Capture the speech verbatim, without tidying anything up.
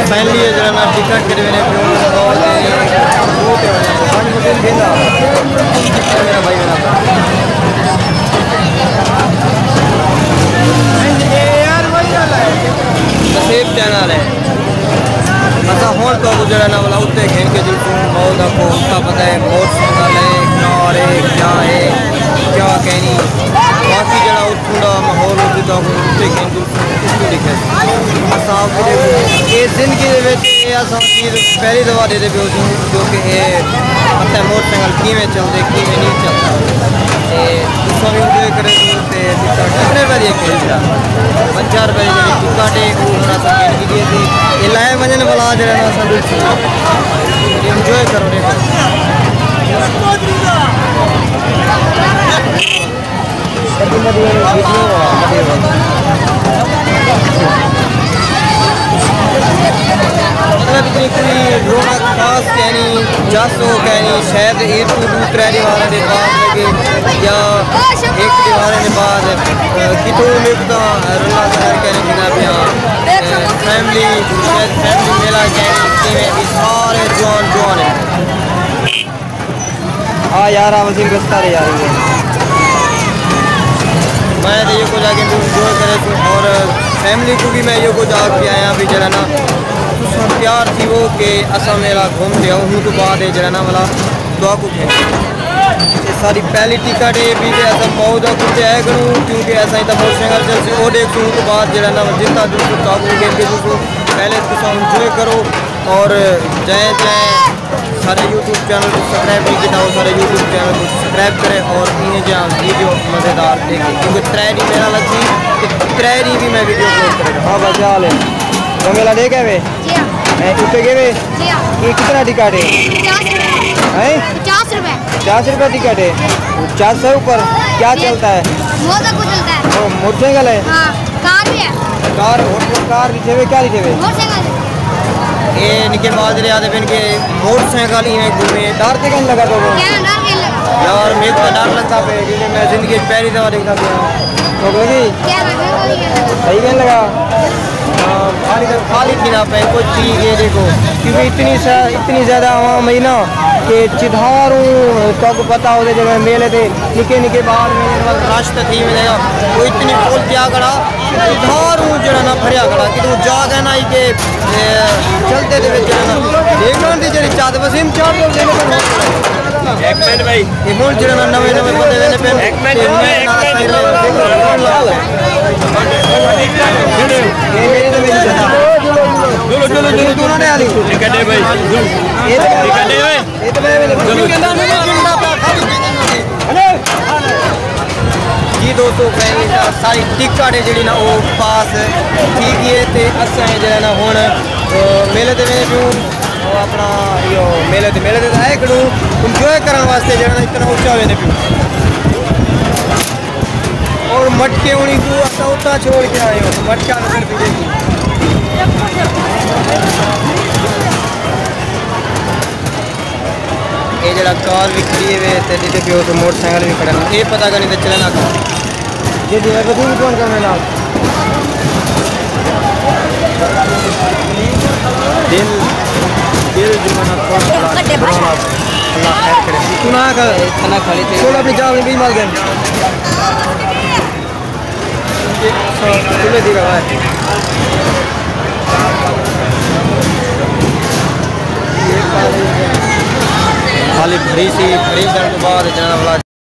فائنلی ہے جڑا نا ٹکٹ کروینے پیوں۔ نصیب چینل ہے۔ اساں ہݨ تہاکوں جیڑھا نا ولا اتے گھن کے ݙسوں، ماحول دا کو اتا پتہ ہے، موٹر سائیکل ہے، کار ہے، کیا ہے، کیا کہنی۔ باقی جیڑھا اتھوں دا ماحول ہوسی تہاکوں اتے گھن ݙسوں، اتھوں ݙکھیسوں۔ اساں آؤ کݙے اے زندگی دے وچ اے اساں چیز پہلی دفعہ ݙیہدے پئے ہوسوں جو کہ اے پتہ ہے موٹر سائیکل کیویں چلدے، کیویں نہیں چلدا۔ تے تساں وی انجوائے کرے تے ٹکٹ کتنے روپے دی ہے؟ پنجاہ روپے دی جیڑھی ٹکٹ ہے، او ہݨ اساں گھن گھدی ہے۔ اے لائے ونڄݨ والا جیڑھا نا اساں ݙسوں۔ انجوائے کرو، ݙیکھو۔ مطلب اتنی کوئی رونق خاص کہنی، جس او کہنی، شاید اے توں ݙو ترے ݙیہاڑاں دے بعد لڳے یا ہک ݙیہاڑے دے بعد، اے، کتھوں ملک دا رلا ظاہر کہنی جناب یہاں، اے، فیملی، شاید فیملی میلہ کہنی، جیویں کہ سارے جوان جوان ہیں۔ آ یار، آ وسیم رستہ ݙے یار۔ میں تے ایہو کجھ آکھے توں انجوائے کریسوں اور فیملی کوں وی میں ایہو کجھ آکھ کے آیا بھی جیڑھا نا تساں تیار تھیوو کہ اساں میلہ گھم کے آؤں، اوں توں بعد اے جیڑھا نا ولا تہاکوں گھن۔ اے ساݙی پہلی ٹکٹ ہے، بھی تے اساں موت دا کتے آئے کھڑوں، کیونکہ اساں اتھاں موٹر سائیکل چلسی، او ݙیکھسوں، اوں توں بعد جیڑھا نا جتھاں ݙسوں تہاکوں گھن کے ݙسوں۔ پہلے تساں انجوائے کرو اور جئیں جئیں سارے یوٹیوب چینل کوں سبسکرائب نہیں کیتا، وہ سارے یوٹیوب چینل کوں سبسکرائب کرے اور ایویں جیہاں ویڈیو مزیدار ݙیکھے، کیونکہ ترے ݙینھ میلہ لڳسی تے ترے ݙینھ وی میں ویڈیو اپلوڈ کرے۔ ہاں بھائی، کیا حال ہے؟ وہ میلہ ݙیکھ آئے؟ جی ہاں۔ اے، اتنے گئے وے؟ جی ہاں۔ یہ کتنا ٹکٹ ہے؟ پچاس روپے۔ ہیں؟ پچاس روپے۔ پچاس روپے ٹکٹ ہے؟ پچاس سے اوپر؟ کیا جی۔ چلتا ہے؟ موٹر سائیکل چلتا ہے۔ او، موٹر سائیکل ہے؟ ہاں۔ کار وی ہے۔ کار، ہݨ کار ݙٹھے وے، کیا ݙٹھے وے؟ موٹر سائیکل۔ اے نکے بھرا جیڑھے آہدے پن کہ موٹر سائیکل ایویں گھمے، ݙر تے کائنی لڳا تہاکوں؟ کیا ݙر کائنی لڳا؟ یار، میکوں تاں ݙر لڳدا پئے، کیونکہ میں زندگی وچ پہلی دفعہ ݙیکھدا پیا۔ تو لڳی؟ کیا لڳا؟ صحیح کائنی لڳا؟ ہاں، خالی تے خالی تھینا پئے، کجھ چیز اے ݙیکھو، کیونکہ اتنی سا-، اتنی زیادہ عوام ہے نا کہ چدھاروں تہاکوں پتہ ہوندے جیویں میلے تے نکے نکے ٻال ویندن، رش تاں تھی ویندے، او اتنی فل تھیا کھڑا، ادھاروں جیڑھا نا بھریا کھڑا، کتھوں جاڳ ہے نا، اے کہ، اے، چلدے دے وچ جیڑھا نا، ݙیکھݨ دی جیڑھی چادر وسیم چار سو دینے پن۔ ایک منٹ بھائی۔ اے ہݨ جیڑھا نا نویں نویں بندے ویندے پن۔ ایک منٹ، تے میں ایک منٹ۔ اے میرے تے میری چادر۔ چلو، چلو، چلو، چلو۔ دونوں نے آ دی۔ ٹکٹ ہے بھائی۔ اے تے ٹکٹ ہے بھائی۔ جی دوستو، فائنلی تاں ساری ٹکٹ ہے جیڑھی نا، او پاس تھی ڳئی ہے تے اساں جیڑھا نا ہݨ، آ، میلے تے ویندے پیوں۔ او اپݨا ایہو میلے تے، میلے تے آئے کھڑوں انجوائے کرݨ واسطے، جیڑھا نا اتنا اچا ویندے پیوں۔ اور مٹکے ہوݨی کوں اساں اتھاں چھوڑ کے آئے ہوں، مٹکا نظر پیجے۔ اے جیڑھا کار وی کھڑی ہے تے ݙیہدے پیو تے موٹر سائیکل وی کھڑے نے۔ اے پتہ کائنی تے چلے نا کار۔ جی جی، میں بدھی بھی کون کرنے نال۔ دل، دل جو ہے نا تھوڑا سا اللہ خیر کرے۔ تو نہ کر۔ اتنا کھڑی تھی۔ چھوڑ اپنی جان بھی مار گئے۔ کھلے دی رہا ہے۔ خالی بھری سی، بھری جان کے بعد جانا والا